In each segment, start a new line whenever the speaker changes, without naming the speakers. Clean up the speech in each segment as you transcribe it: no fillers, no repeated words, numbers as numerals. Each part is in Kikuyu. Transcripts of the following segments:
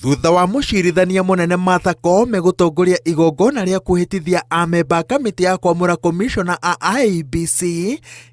Thutha wa mũcirithania mũnene Martha Koome gũtongoria igongona rĩa kwĩhĩtithia amemba a kamĩtĩ ya kwamũra komishona a IEBC,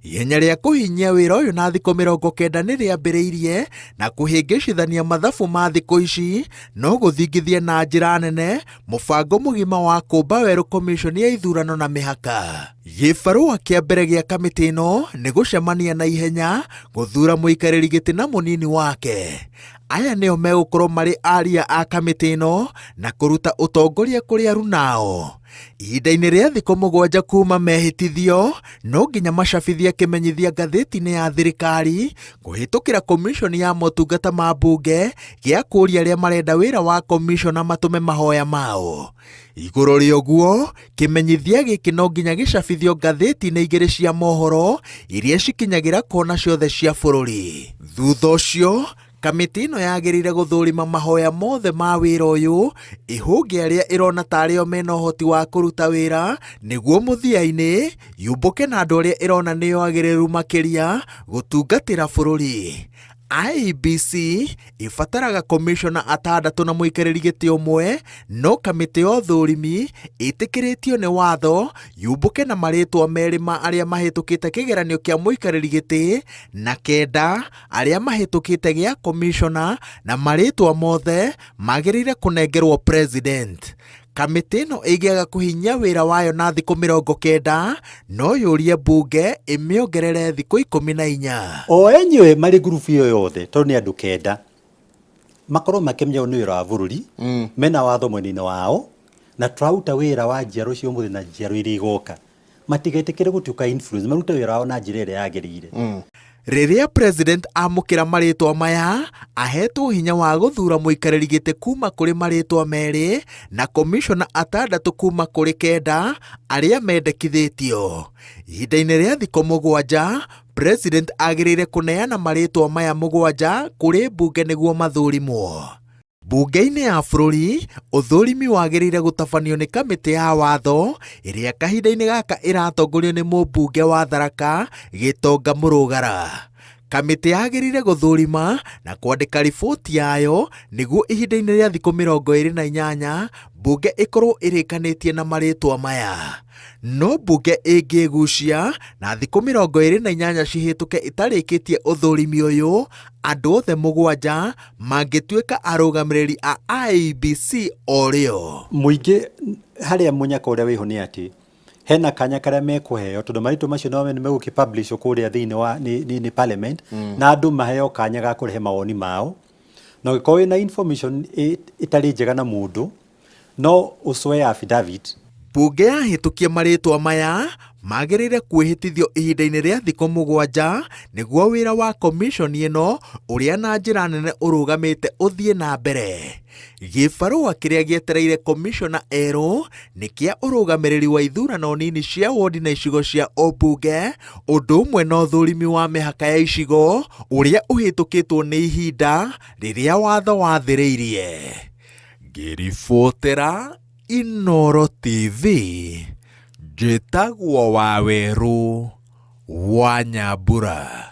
ihenya rĩa kũhinyia wĩra ũyũ na thikũ 90 nĩ rĩambĩrĩirie na kũhĩngĩcithania mathabu ma thikũ ici no gũthingithie na njĩra nene mũbango mũgima wa kũmba werũ komishoni ya ithurano na mĩhaka. Gĩbarũa kĩa mbere gĩa kamĩtĩ ĩno nĩ gũcemania na ihenya gũthuura mũikarĩri gĩtĩ na mũnini wake. Aya nĩo megũkorwo marĩ aria a kamĩtĩ ĩno na kũruta ũtongoria kũrĩ arunao. Ihinda-inĩ rĩa thikũ 7 kuma mehĩtithio, no nginya macabithie kĩmenyithia ngathĩti-inĩ ya thirikari kũhĩtũkĩra komiconi ya motungata ma mbunge gĩa kũria arĩa marenda wĩra wa komicona matũme mahoya mao. Igũrũ rĩa ũguo, kĩmenyithia gĩkĩ no nginya gĩcabithio ngathĩti-inĩ igĩrĩ cia mohoro iria cikinyagĩra kona ciothe cia bũrũri. Thutha ũcio, kamĩtĩ ĩno yagĩrĩire gũthũrima mahoya mothe ma wĩra ũyũ, ĩhũnge arĩa ĩrona ta arĩo mena ũhoti wa kũruta wĩra nĩguo mũthia-inĩ yũmbũke na andũ arĩa ĩrona nĩo agĩrĩru makĩria gũtungatĩra bũrũri. IEBC ĩbataraga komishona atandatũ na mũikarĩri gĩtĩ ũmwe, no kamĩtĩ ya ũthũrimi ĩtĩkĩrĩtio nĩ watho yũmbũke na marĩtwa merĩ ma arĩa mahĩtũkĩte kĩgeranio kĩa mũikarĩri gĩtĩ na kenda arĩa mahĩtũkĩte gĩa komishona na marĩtwa mothe magĩrĩire kũnengerwo president. Kamĩtĩ ĩno ĩngĩaga kũhinyia wĩra wayo na thikũ 90, no yũrie mbunge ĩmĩongerere thikũ 14.
O enyewe marĩ ngurubu ĩyo yothe tondũ nĩ andũ kenda makorwo makĩmenya ũyũ nĩ wĩra wa bũrũri mena watho mwena-inĩ wao na tũraruta wĩra wa njiaro cia ũmũthĩ na njiaro iria igoka matigetĩkĩre gũtuĩka influence marute wĩra wao na njĩra ĩrĩa yagĩrĩire.
Rĩrĩa President amũkĩra marĩtwa maya, ahetwo hinya wa gũthura mũikarĩri gĩtĩ kuma kũrĩ marĩtwa merĩ na komishona atandatũ kuma kũrĩ kenda arĩa mendekithĩtio. Ihinda-inĩ rĩa thikũ 7, President agĩrĩire kũneana marĩtwa maya 7 kũrĩ mbunge nĩguo mathurimwo. Mbunge-inĩ ya bũrũri, ũthũrimi wagĩrĩire gũtabanio nĩ kamĩtĩ ya watho ĩrĩa kahinda-inĩ gaka ĩratongorio nĩ mũmbunge wa Tharaka Gĩtonga Mũrũgara. Kamĩtĩ yagĩrĩire gũthũrima na kwandĩka riboti yayo nĩguo ihinda-inĩ rĩa thikũ 28 mbunge ĩkorwo ĩrĩkanĩtie na marĩtwa maya. No mbunge ĩngĩgucia na thikũ 28 cihĩtũke ĩtarĩkĩtie ũthũrimi ũyũ, andũ othe 7 mangĩtuĩka arũgamĩrĩri a IEBC o rĩo.
Mũingĩ harĩa mũnyaka ũrĩa wĩho nĩ atĩ hena kanya karĩa mekũheo tondũ marĩtwa macio no nĩ megũkĩ publish kũrĩa thĩinĩ wa nĩ parliament na andũ maheo kanya ga kũrehe mawoni mao na ũngĩkorwo wĩna information ĩtarĩ njega na mũndũ no ũcoe affidavit.
Mbunge yahĩtũkia marĩtwa maya, magĩrĩire kwĩhĩtithio ihinda-inĩ rĩa thikũ 7 nĩguo wĩra wa komiconi ĩno ũrĩa na njĩra nene ũrũgamĩte ũthiĩ na mbere. Gĩbarũa kĩrĩa gĩetereire komicona erũ nĩ kĩa ũrũgamĩrĩri wa ithurano nini cia wondi na icigo cia ũmbunge, ũndũ ũmwe na ũthũrimi wa mĩhaka ya icigo ũrĩa ũhĩtũkĩtwo nĩ ihinda rĩrĩa watho wathĩrĩirie. Ngĩribotera Inooro TV, njĩtagwo Wawerũ wa Nyambura.